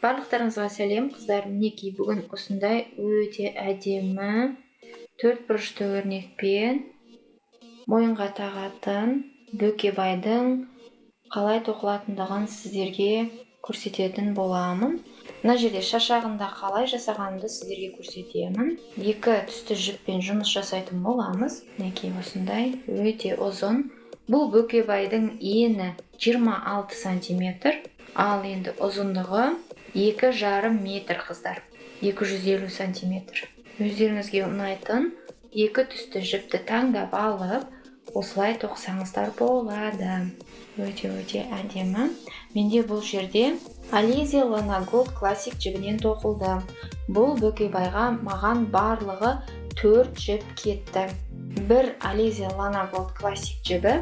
Барлықтарыңызға сәлем, қыздар. Мінекей бүгін осындай өте әдемі төрт бұрышты өрнекпен мойынға тағатын бөкебайдың қалай тоқылатындығын сіздерге көрсететін боламын. Мына жерде шашағында қалай жасағанымды сіздерге көрсетемін. Екі түсті жіппен жұмыс жасайтын боламыз. Мінекей осындай өте ұзын. Бұл бөкебайдың ені 26 сантиметр, ал енді ұзындығы 2,5 метр, қыздар. 250 сантиметр. Өздеріңізге ұнайтын екі түсті жіпті таңдап алып, осылай тоқсаңыздар болады. Өте-өте әдемі. Менде бұл жерде Alize Lana Gold Classic жібінен тоқылды. Бұл бөкебайға маған барлығы 4 жіп кетті. Бір Alize Lana Gold Classic жібі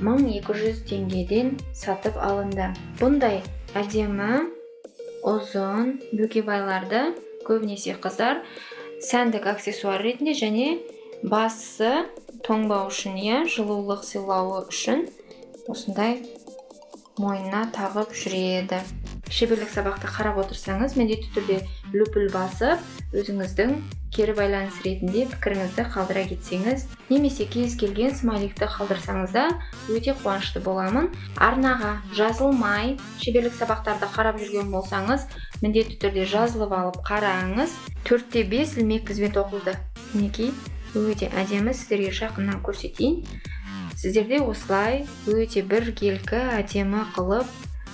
1200 теңгеден сатып алынды. Бұндай әдемі ұзын бөкебайларды көбінесе қыздар сәндік аксессуар ретінде және басы тоңбау үшін, жылулық сыйлауы үшін осындай мойнына тағып жүреді. Шеберлік сабақты қарап отырсаңыз, міндетті түрде лүпіл басып, өзіңіздің кері байланыс ретінде пікіріңізді қалдыра кетсеңіз, немесе кез келген смайликті қалдырсаңыз да өте қуанышты боламын. Арнаға жазылмай шеберлік сабақтарды қарап жүрген болсаңыз, міндетті түрде жазылып алып қараңыз. 4-5 ілмек бізбен тоқылды. Мінекей, өте әдемі, сіздерге жақыннан көрсетейін. Сіздерде осылай өте біркелкі әдемі қылып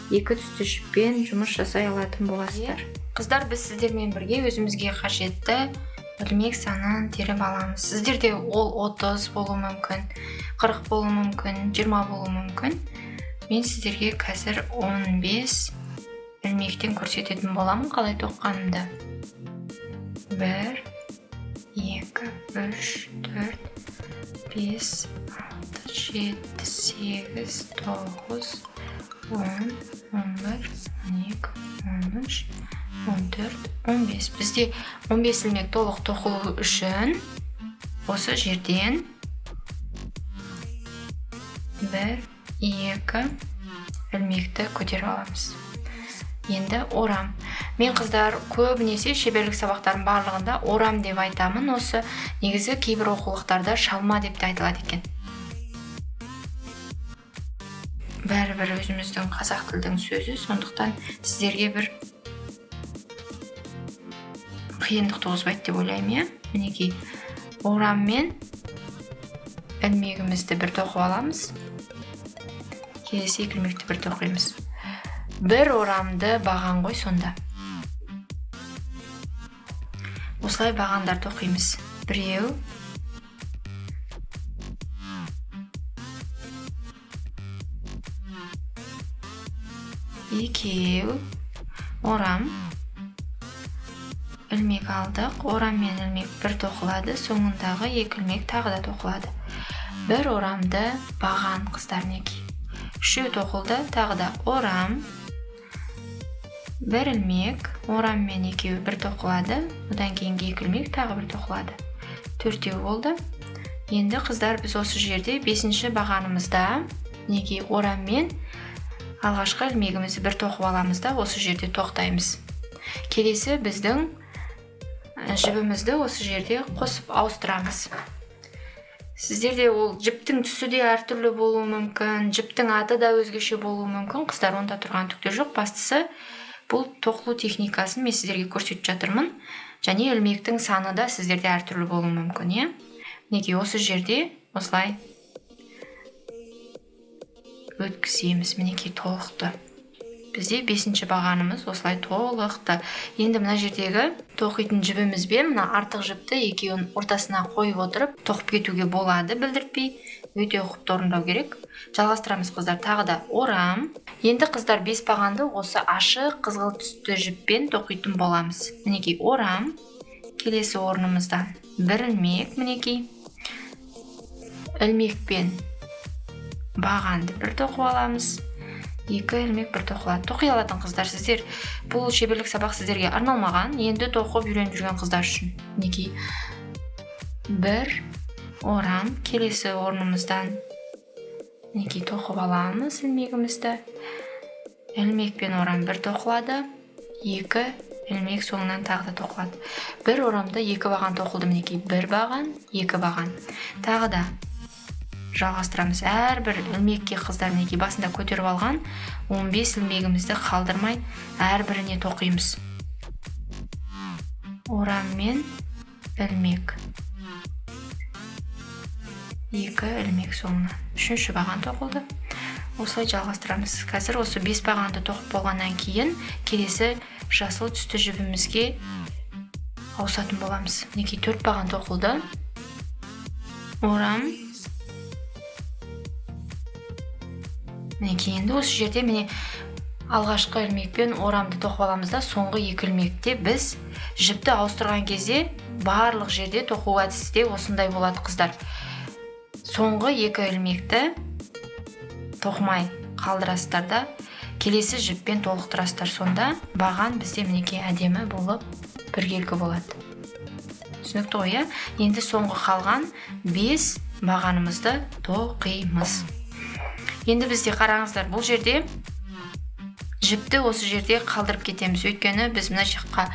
екі түсті жіппен жұмыс жасай алатын боласыздар. Қыздар, біз сіздермен бірге өзімізге қажетті ілмек санын теріп аламыз. Сіздерде ол 30 болуы мүмкін, 40 болуы мүмкін, 20 болуы мүмкін. Мен сіздерге қазір 15 ілмектен көрсететін боламын қалай тоққанымды. 1, 2, 3, 4, 5, 6, 7, 8, 9, 10, 11, 12, 13, 14, 15. Бізде 15 ілмек толық тоқылу үшін осы жерден 1, 2 ілмекті көтеріп аламыз. Енді орам. Мен, қыздар, көбінесе шеберлік сабақтардың барлығында орам деп айтамын. Осы негізі кейбір оқулықтарда шалма деп те айтылады екен. Бәрібір өзіміздің қазақ тілдің сөзі, сондықтан сіздерге бір қиындық туғызбайды деп ойлаймын, иә? Мінекей, ораммен ілмегімізді бір тоқып аламыз. Келесі екі ілмекті бір тоқимыз. Бір орамды баған ғой сонда. Осылай бағандар тоқимыз. Біреу, екеу, орам, ілмек алдық. Орам мен ілмек бір тоқылады, соңындағы екі ілмек тағы да тоқылады. Бір орамды баған, қыздар, мінекей. Үшеу тоқылды, тағы да орам, бір ілмек, орам мен екеуі бір тоқылады, одан кейінгі екі ілмек тағы бір тоқылады. Төртеу болды. Енді, қыздар, біз осы жерде бесінші бағанымызда мінекей ораммен алғашқы ілмегімізді бір тоқып аламыз да, осы жерде тоқтаймыз. Келесі біздің жібімізді осы жерде қосып ауыстырамыз. Сіздерде ол жіптің түсі де әртүрлі болуы мүмкін, жіптің аты да өзгеше болуы мүмкін. Қыздар, онда тұрған түк те жоқ. Бастысы бұл тоқылу техникасын мен сіздерге көрсетіп жатырмын. Және ілмектің саны да сіздерде әртүрлі болуы мүмкін, иә? Мінекей осы жерде осылай өткіземіз. Мінекей толықты. Бізде бесінші бағанымыз осылай толықты. Енді мына жердегі тоқитын жібімізбен мына артық жіпті екеуін ортасына қойып отырып тоқып кетуге болады, білдіртпей. Өте ұқыпты орындау керек. Жалғастырамыз, қыздар, тағы да орам. Енді, қыздар, 5 бағанды осы ашық қызғылт түсті жіппен тоқитын боламыз. Мінекей орам. Келесі орнымыздан бір ілмек, мінекей. Ілмекпен бағанды бір тоқып аламыз. Екі ілмек бір тоқылады. Тоқи алатын қыздар, сіздер, бұл шеберлік сабақ сіздерге арналмаған, енді тоқып үйреніп жүрген қыздар үшін. Мінекей бір орам, келесі орнымыздан мінекей тоқып аламыз ілмегімізді. Ілмекпен орам бір тоқылады. 2 ілмек соңынан тағы да тоқылады. Бір орамда 2 баған тоқылды, мінекей 1 баған, 2 баған. Тағы да жалғастырамыз. Әрбір ілмекке қыздар мінекей басында көтеріп алған 15 ілмегімізді қалдырмай әрбіріне тоқимыз. Ораммен ілмек. 2 ілмек соңынан. 3-ші баған тоқылды. Осылай жалғастырамыз. Қазір осы 5 бағанды тоқып болғаннан кейін келесі жасыл түсті жібімізге ауысатын боламыз. Мінекей 4 баған тоқылды. Орам. Мінекей енді осы жерде міне алғашқы ілмекпен орамды тоқып аламыз да, соңғы 2 ілмекте біз жіпті ауыстырған кезде барлық жерде тоқу әдісі де осындай болады қыздар. Соңғы 2 ілмекті тоқымай қалдырасыздар да, келесі жіппен толықтырасыздар. Сонда баған бізде мінекей әдемі болып біркелкі болады. Түсінікті ғой, иә? Енді соңғы қалған 5 бағанымызды тоқимыз. Енді бізде қараңыздар, бұл жерде жіпті осы жерде қалдырып кетеміз. Өйткені біз мына жаққа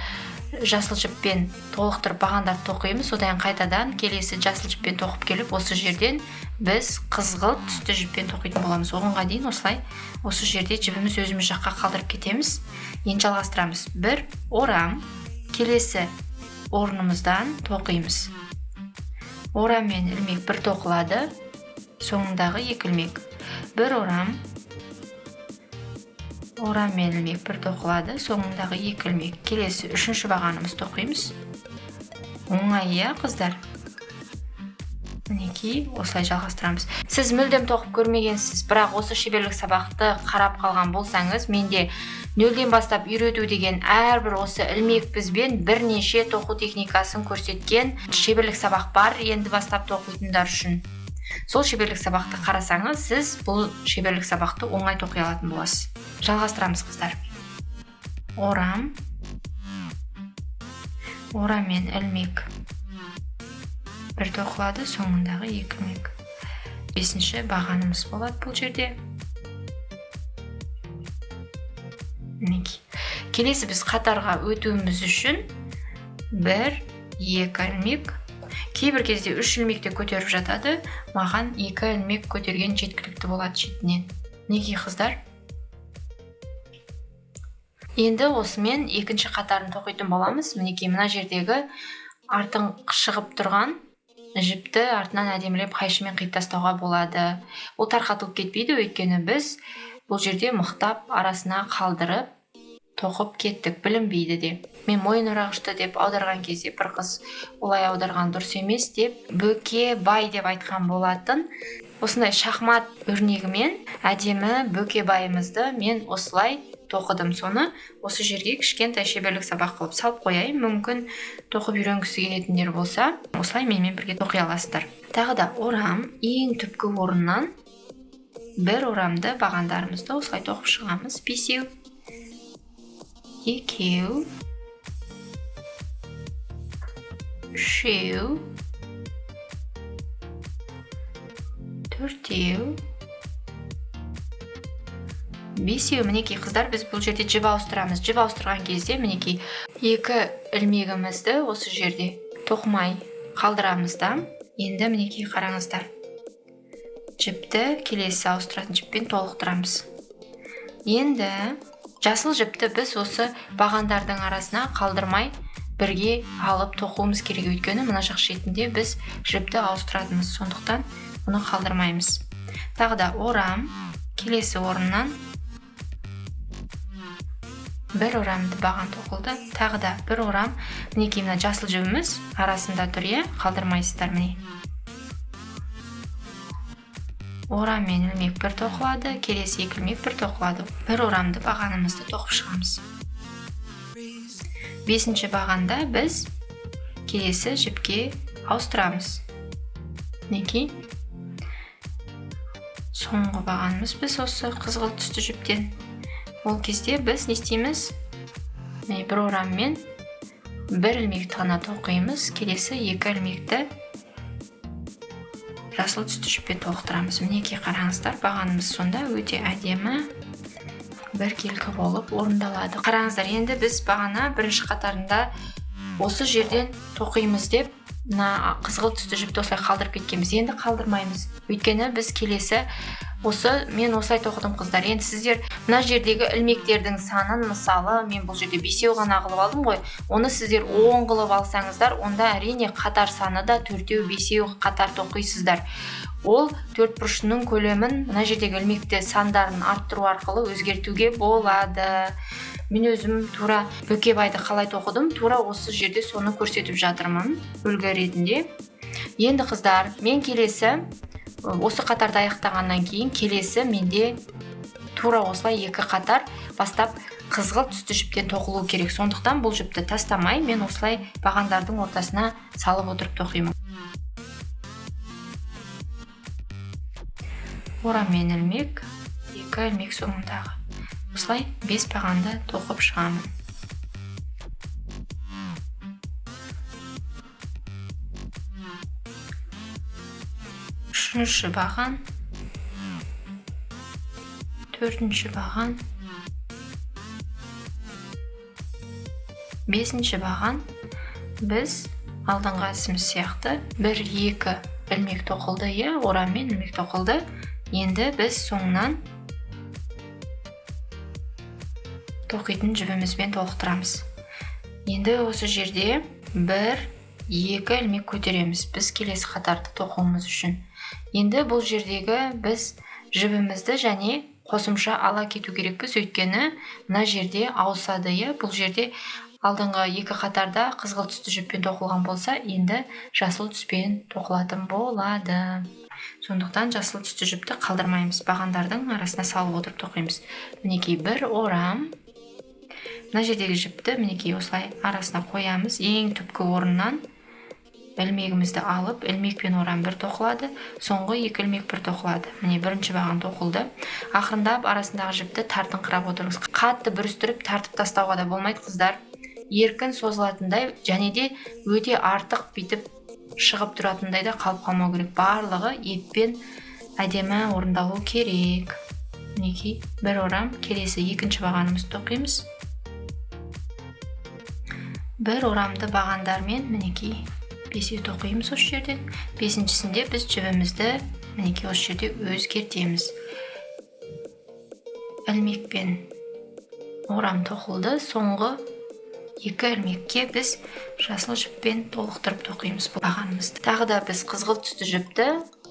жасыл жіппен толықтырып бағандарды тоқимыз. Одан қайтадан келесі жасыл жіппен тоқып келіп, осы жерден біз қызғылт түсті жіппен тоқитын боламыз. Оғанға дейін осылай осы жерде жібіміз өзіміз жаққа қалдырып кетеміз. Енді жалғастырамыз. Бір орам, келесі орнымыздан тоқимыз. Орам мен ілмек бір тоқылады, соңындағы 2 ілмек. Бір орам, орам мен ілмек бір тоқылады, соңындағы 2 ілмек. Келесі 3-ші бағанымыз тоқимыз. Оңай, иә, қыздар? Мінекей осылай жалғастырамыз. Сіз мүлдем тоқып көрмегенсіз, бірақ осы шеберлік сабақты қарап қалған болсаңыз, менде нөлден бастап үйрету деген әрбір осы ілмек бізбен бірнеше тоқу техникасын көрсеткен шеберлік сабақ бар енді бастап тоқитындар үшін. Сол шеберлік сабақты қарасаңыз, сіз бұл шеберлік сабақты оңай тоқи алатын боласыз. Жалғастырамыз, қыздар. Орам, орам мен ілмек бір тоқылады, соңындағы 2 ілмек. 5-ші бағанымыз болады бұл жерде. Мінекей. Келесі біз қатарға өтуіміз үшін 1, 2 ілмек. Кейбір кезде 3 ілмек те көтеріп жатады. Маған 2 ілмек көтерген жеткілікті болады шетінен. Мінекей, қыздар. Енді осымен екінші қатарын тоқитын боламыз. Мінекей мына жердегі артын шығып тұрған жіпті артынан әдемілеп қайшымен қиып тастауға болады. Ол тарқатылып кетпейді, өйткені біз бұл жерде мықтап арасына қалдырып тоқып кеттік, білінбейді де. Мен мойын орағышты деп аударған кезде бір қыз олай аударған дұрыс емес деп бөкебай деп айтқан болатын. Осындай шахмат өрнегімен әдемі бөкебайымызды мен осылай тоқыдым. Соны осы жерге кішкентай шеберлік сабақ қылып салып қояйын. Мүмкін тоқып үйренгісі келетіндер болса, осылай менімен бірге тоқи аласыздар. Тағы да орам, ең түпкі орыннан бір орамды бағандарымызды осылай тоқып шығамыз. 5, 2, 3, 4, 5. Мінекей, қыздар, біз бұл жерде жіп ауыстырамыз. Жіп ауыстырған кезде мінекей 2 ілмегімізді осы жерде тоқымай қалдырамыз да. Енді мінекей қараңыздар, жіпті келесі ауыстыратын жіппен толықтырамыз. Енді жасыл жіпті біз осы бағандардың арасына қалдырмай бірге алып тоқуымыз керек, өйткені мына жақ шетінде біз жіпті ауыстыратынбыз, сондықтан бұны қалдырмаймыз. Тағы да орам, келесі орыннан бір орамды баған тоқылды, тағы да бір орам. Мінекей мына жасыл жібіміз арасында тұр, иә, қалдырмайсыздар. Міне орам мен ілмек бір тоқылады, келесі 2 ілмек бір тоқылады. Бір орамды бағанымызды тоқып шығамыз. 5-ші бағанда біз келесі жіпке ауыстырамыз. Мінекей соңғы бағанымыз біз осы қызғылт түсті жіптен. Ол кезде біз не істейміз? Міне бір ораммен бір ілмекті ғана тоқимыз, келесі 2 ілмекті жасыл түсті жіппен толықтырамыз. Мінекей қараңыздар, бағанымыз сонда өте әдемі Біркелкі болып орындалады. Қараңыздар, енді біз бағана бірінші қатарында осы жерден тоқимыз деп мына қызғылт түсті жіпті осылай қалдырып кеткенбіз. Енді қалдырмаймыз. Өйткені біз келесі осы мен осылай тоқыдым, қыздар. Енді сіздер мына жердегі ілмектердің санын, мысалы, мен бұл жерде 5 ғана қылып алдым ғой, оны сіздер 10 қылып алсаңыздар, онда әрине қатар саны да 4-еу, 5-еу қатар тоқисыздар. Ол төрт бұрышының көлемін мына жердегі ілмекті сандарын арттыру арқылы өзгертуге болады. Мен өзім тура Бөкебайды қалай тоқыдым, тура осы жерде соны көрсетіп жатырмын үлгі ретінде. Енді қыздар, мен келесі осы қатарды аяқтағаннан кейін келесі менде тура осылай екі қатар бастап қызғылт түсті жіптен тоқылу керек. Сондықтан бұл жіпті тастамай мен осылай бағандардың ортасына салып отырып тоқимын. Ораммен ілмек, екі ілмек соңындағы. Осылай 5 бағанды тоқып шығамын. Үшінші баған, төртінші баған, бесінші баған. Біз алдыңғы әдісіміз сияқты 1-2 ілмек тоқылды, иә, ораммен ілмек тоқылды. Енді біз соңынан тоқитын жібімізбен толықтырамыз. Енді осы жерде 1-2 ілмек көтереміз біз келесі қатарды тоқуымыз үшін. Енді бұл жердегі біз жібімізді және қосымша ала кету керекпіз, өйткені мына жерде ауысады, иә. Бұл жерде алдыңғы екі қатарда қызғылт түсті жіппен тоқылған болса, енді жасыл түспен тоқылатын болады. Сондықтан жасыл түсті жіпті қалдырмаймыз, бағандардың арасына салып отырып тоқимыз. Мінекей бір орам. Мына жердегі жіпті мінекей осылай арасына қоямыз. Ең түпкі орыннан ілмегімізді алып, ілмек пен орам бір тоқылады, соңғы екі ілмек бір тоқылады. Міне бірінші баған тоқылды. Ақырындап арасындағы жіпті тартыңқырап отырыңыз. Қатты бүрістіріп тартып тастауға да болмайды, қыздар. Еркін созылатындай және де өте артық бүйтіп шығып тұратындай да қалып қалмау керек. Барлығы еппен әдемі орындалу керек. Мінекей бір орам, келесі екінші бағанымызды тоқимыз. Бір орамды бағандармен мінекей бесеу тоқимыз осы жерден. Бесіншісінде біз жібімізді мінекей осы жерде өзгертеміз. Ілмекпен орам тоқылды, соңғы екі ілмекке біз жасыл жіппен толықтырып тоқимыз бағанымызды. Тағы да біз қызғылт түсті жіпті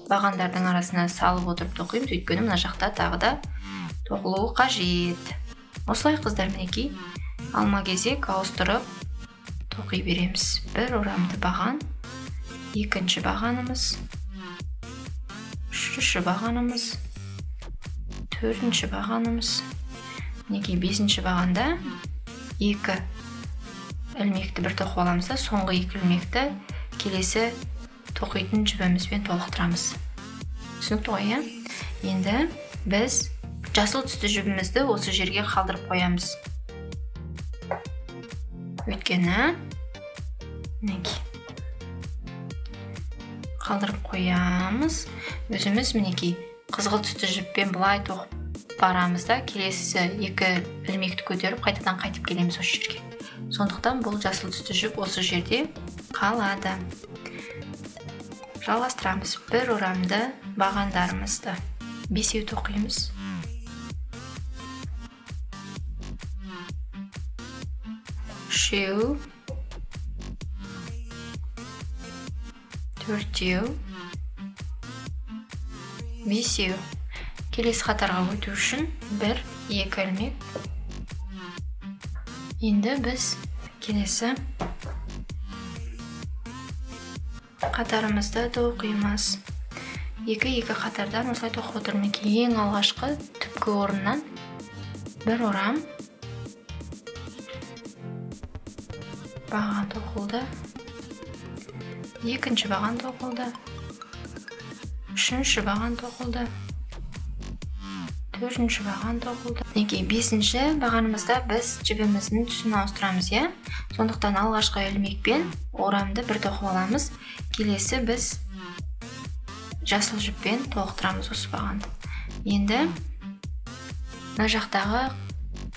бағандардың арасына салып отырып тоқимыз, өйткені мына жақта тағы да тоқылуы қажет. Осылай, қыздар, мінекей алма кезек ауыстырып тоқи береміз. Бір орамды баған, екінші бағанымыз, үшінші бағанымыз, төртінші бағанымыз. Мінекей бесінші бағанда екі ілмекті бір тоқып аламыз да, соңғы екі ілмекті келесі тоқитын жібімізбен толықтырамыз. Түсінікті ғой, иә? Енді біз жасыл түсті жібімізді осы жерге қалдырып қоямыз. Өйткені мінекей қалдырып қоямыз. Өзіміз мінекей қызғылт түсті жіппен былай тоқып барамыз да, келесі екі ілмекті көтеріп қайтадан қайтып келеміз осы жерге. Сондықтан бұл жасыл түсті жіп осы жерде қалады. Жалғастырамыз. Бір орамды бағандарымызды бесеу тоқимыз. Үшеу, төртеу, бесеу. Келесі қатарға өту үшін 1-2 ілмек. Енді біз келесі қатарымызды тоқимыз. Екі-екі қатардан осылай тоқып отырмын. Ең алғашқы түпкі орыннан бір орам баған тоқылды, екінші баған тоқылды, үшінші баған тоқылды, төртінші баған тоқылды. Мінекей бесінші бағанымызда біз жібіміздің түсін ауыстырамыз, иә? Сондықтан алғашқы ілмекпен орамды бір тоқып аламыз. Келесі біз жасыл жіппен толықтырамыз осы бағанды. Енді мына жақтағы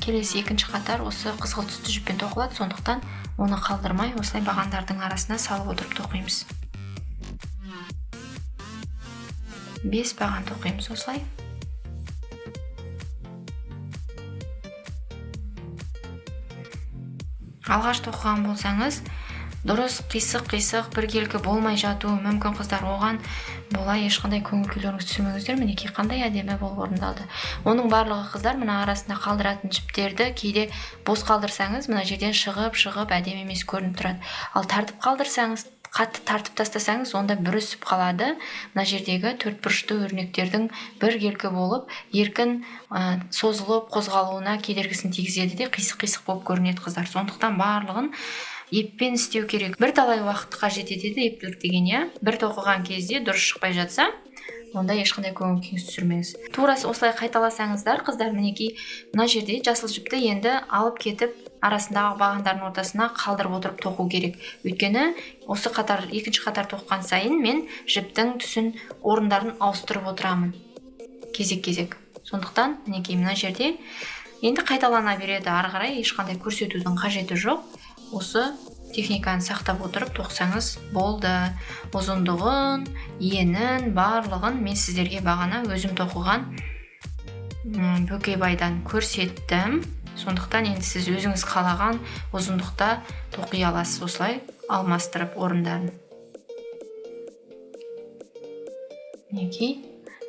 Келесі екінші қатар осы қызғылт түсті жіппен тоқылады, сондықтан оны қалдырмай осылай бағандардың арасына салып отырып тоқимыз. 5 баған тоқимыз осылай. Алғаш тоқыған болсаңыз, дұрыс қисық-қисық біркелкі болмай жатуы мүмкін қыздар. Оған бола ешқандай көңіл күйлеріңіз түсірмеңіздер. Мінекей қандай әдемі болып орындалды. Оның барлығы қыздар мына арасында қалдыратын жіптерді кейде бос қалдырсаңыз, мына жерден шығып-шығып әдемі емес көрініп тұрады. Ал тартып қалдырсаңыз, қатты тартып тастасаңыз, онда бүрісіп қалады. Мына жердегі төрт бұрышты өрнектердің біркелкі болып, еркін созылып қозғалуына кедергісін тигізеді де қисық-қисық болып көрінеді қыздар. Сондықтан барлығын еппен істеу керек. Бірталай уақыт қажет етеді ептілік деген, иә. Бір тоқыған кезде дұрыс шықпай жатса, онда ешқандай көңіл күйіңіз түсірмеңіз. Тура осылай қайталасаңыздар, қыздар, мінекей мына жерде жасыл жіпті енді алып кетіп, арасындағы бағандардың ортасына қалдырып отырып тоқу керек. Өйткені осы қатар, екінші қатар тоқыған сайын мен жіптің түсін, орындарын ауыстырып отырамын. Кезек-кезек. Сондықтан мінекей мына жерде енді қайталана береді. Ары қарай ешқандай көрсетудің қажеті жоқ. Осы техниканы сақтап отырып тоқсаңыз болды. Ұзындығын, енін, барлығын мен сіздерге бағана өзім тоқыған бөкебайдан көрсеттім. Сондықтан енді сіз өзіңіз қалаған ұзындықта тоқи аласыз, осылай алмастырып орындарын. Мінекей,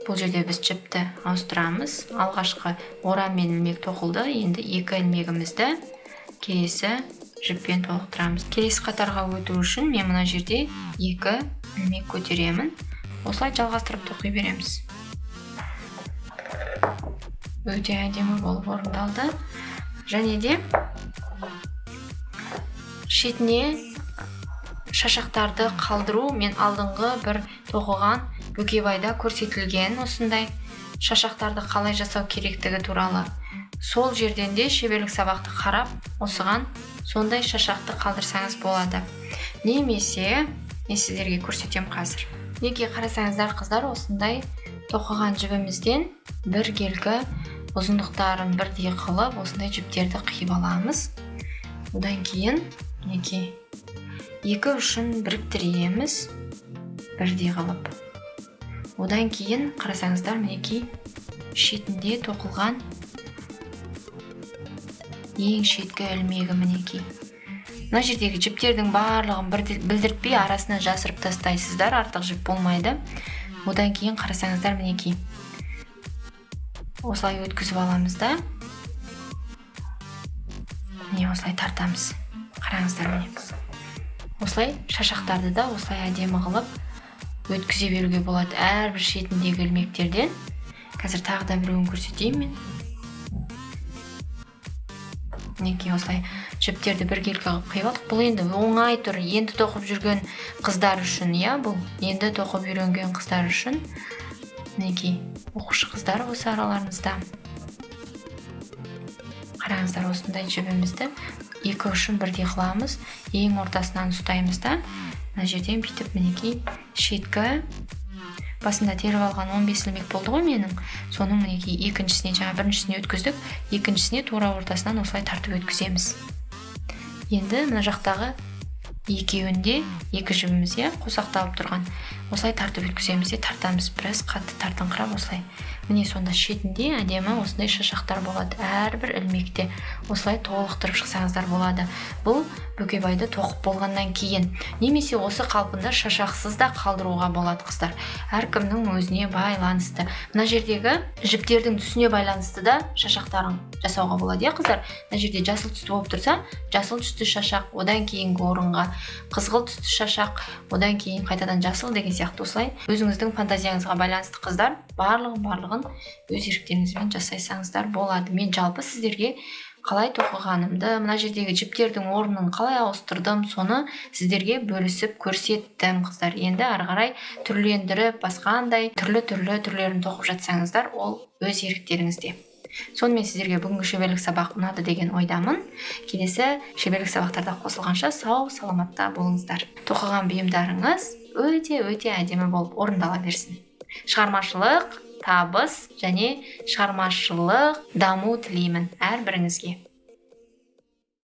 бұл жерде біз жіпті ауыстырамыз. Алғашқы орам мен ілмек тоқылды. Енді екі ілмегімізді келесі жіппен толықтырамыз. Келесі қатарға өту үшін мен мына жерде екі ілмек көтеремін. Осылай жалғастырып тоқи береміз. Өте әдемі болып орындалды. Және де шетіне шашақтарды қалдыру мен алдыңғы бір тоқыған бөкебайда көрсетілген осындай шашақтарды қалай жасау керектігі туралы. Сол жерден де шеберлік сабақты қарап, осыған сондай шашақты қалдырсаңыз болады. Немесе мен сіздерге көрсетем қазір. Неге қарасаңыздар, қыздар, осындай тоқыған жібімізден біркелкі ұзындықтарын бірдей қылып, осындай жіптерді қиып аламыз. Одан кейін мінекей екі ұшын біріктіреміз бірдей қылып. Одан кейін қарасаңыздар, мінекей шетінде тоқылған ең шеткі ілмегі мінекей. Мына жердегі жіптердің барлығын білдіртпей арасына жасырып тастайсыздар, артық жіп болмайды. Одан кейін қарасаңыздар, мінекей осылай өткізіп аламыз да, міне осылай тартамыз. Қараңыздар, міне осылай шашақтарды да осылай әдемі қылып өткізе беруге болады әрбір шетіндегі ілмектерден. Қазір тағы да біреуін көрсетейін мен. Мінекей осылай жіптерді біркелкі қылып қиып алдық. Бұл енді оңай тұр, енді тоқып жүрген қыздар үшін, иә, бұл енді тоқып үйренген қыздар үшін. Мінекей оқушы қыздар осы араларыңызда. Қараңыздар, осындай жібімізді екі ұшын бірдей қыламыз, ең ортасынан ұстаймыз да, мына жерден бүйтіп мінекей шеткі басында теріп алған 15 ілмек болды ғой менің. Соның мінекей екіншісіне, жаңа біріншісіне өткіздік, екіншісіне тура ортасынан осылай тартып өткіземіз. Енді мына жақтағы екеуінде екі жібіміз, иә, қосақталып тұрған. Осылай тартып өткіземіз де тартамыз, біраз қатты тартыңқырап осылай. Міне сонда шетінде әдемі осындай шашақтар болады. Әрбір ілмекте осылай толықтырып шықсаңыздар болады. Бұл бөкебайды тоқып болғаннан кейін. Немесе осы қалпында шашақсыз да қалдыруға болады, қыздар. Әркімнің өзіне байланысты. Мына жердегі жіптердің түсіне байланысты да шашақтарын жасауға болады, иә, қыздар. Мына жерде жасыл түсті болып тұрса, жасыл түсті шашақ, одан кейінгі орынға қызғылт түсті шашақ, одан кейін қайтадан жасыл деген сияқты осылай өзіңіздің фантазияңызға байланысты, қыздар, барлығын өз еріктеріңізбен жасайсаңыздар болады. Мен жалпы сіздерге қалай тоқығанымды, мына жердегі жіптердің орнын қалай ауыстырдым, соны сіздерге бөлісіп көрсеттім, қыздар. Енді ары қарай түрлендіріп, басқандай түрлі-түрлі түрлерін тоқып жатсаңыздар, ол өз еріктеріңізде. Сонымен сіздерге бүгінгі шеберлік сабақ ұнады деген ойдамын. Келесі шеберлік сабақтарда қосылғанша сау саламатта болыңыздар. Тоқыған бұйымдарыңыз өте-өте әдемі болып орындала берсін. Шығармашылық Табыс және шығармашылық даму тілеймін әрбіріңізге.